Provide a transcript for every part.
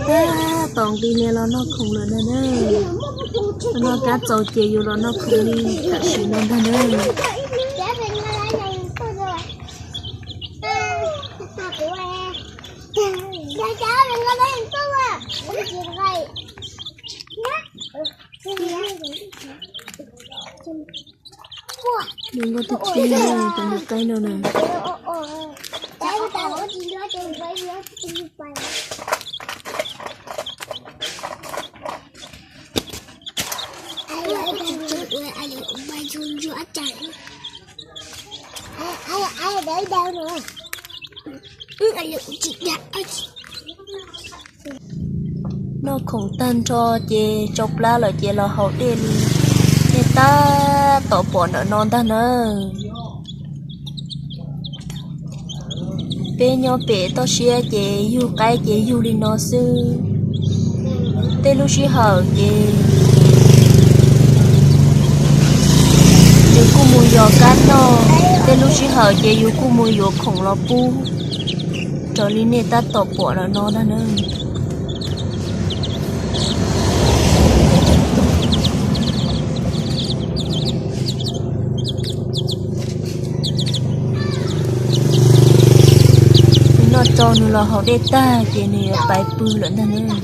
Tab tom nqis nias los noj khoom lawm ntag na. Noj kab txaus ces yus los noj khoom li tam sim no ntag na. Nws nkauj tiag tiag, cov nyuam qaib no na. Noj khoom tag nrho ces tsau plab lawm ces los haus dej li nej tab tom pom ntawm no ntag na. Peb nyob pem toj siab ces yug qaib ces yug li no xwb. Tej lub sij hawm ces yus kuj mus yos kab noj, tej lub sij hawm ces yus kuj mus yuav khoom los pub raws li nej tab tom pom ntawm no ntag na. Nws noj tsau nws los haus dej tag ces nws yuav pais pw lawm ntag na.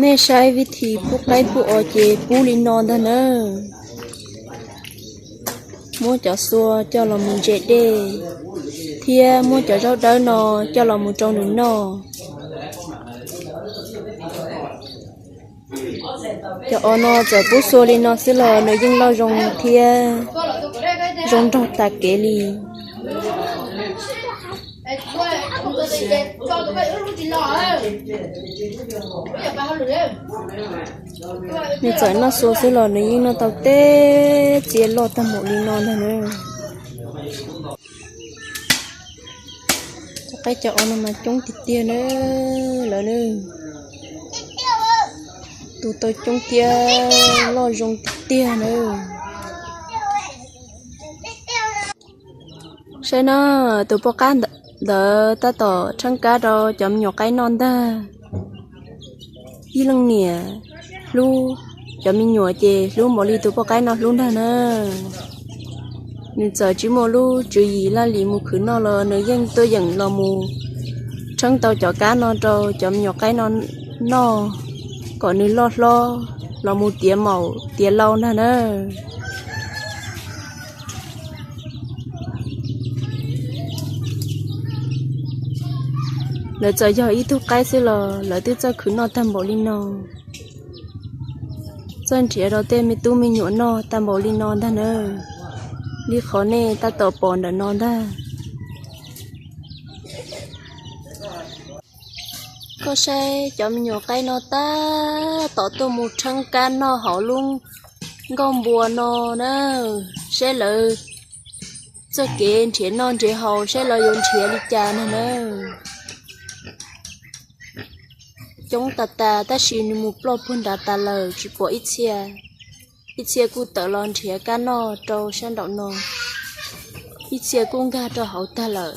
Nej saib vib thim pub qaib pub os ces pub li no ntag na. Muab cov xua coj los mus ntse dej, thiab muab cov zaub dawb no coj los mus rau nws noj. Cov os no txawm pub xua li no xwb los nws yeej loj zoo thiab zoo nraug tas kev li. Nws txawm noj xua xwb los nws yeej noj tau tej txiv loj tag npaum li no ntag na. Cov qaib cov os no mas coob tiag tiag na lawm na. Tus tau coob thiab loj zoo tiag tiag na. Saib na, tus poj qaib ntawd tab tom tsheeb kab rau cov me nyuam qaib noj ntag. Ib leej niam hlub cov me nyuam ces hlub npaum li tus poj qaib no hlub ntag na. Nws txawm tsis muaj lub tswv yim laj lim mus khwv noj los nws yeej tuaj yeem los mus tsheeb tau cov kab no rau cov me nyuam qaib no noj kom nws loj hlob los mus tiav maum tiav lau ntag na. Lawv txawm yog ib tug qaib xwb los lawv twb txawj khwv noj tag npaum li no. Txawj nrhiav rau tej me tub me nyuam noj tag npaum li no ntag na, li qhov nej tab tom pom ntawm no ntag. Koj saib cov me nyuam qaib no tab tom tuaj mus tsheeb kab noj hauv lub nkauj npua no na, saib lawv txoj kev nrhiav noj nrhiav haus saib lawv yuav nrhiav li cas ntag na. Coob tas tas tab sis nws mus ploj puag nrad tas lawm tsis pom ib txhia. Ib txhia kuj tawm los nrhiav kab noj rau sab nraum no, ib txhia kuj nkag rau hauv tag lawm.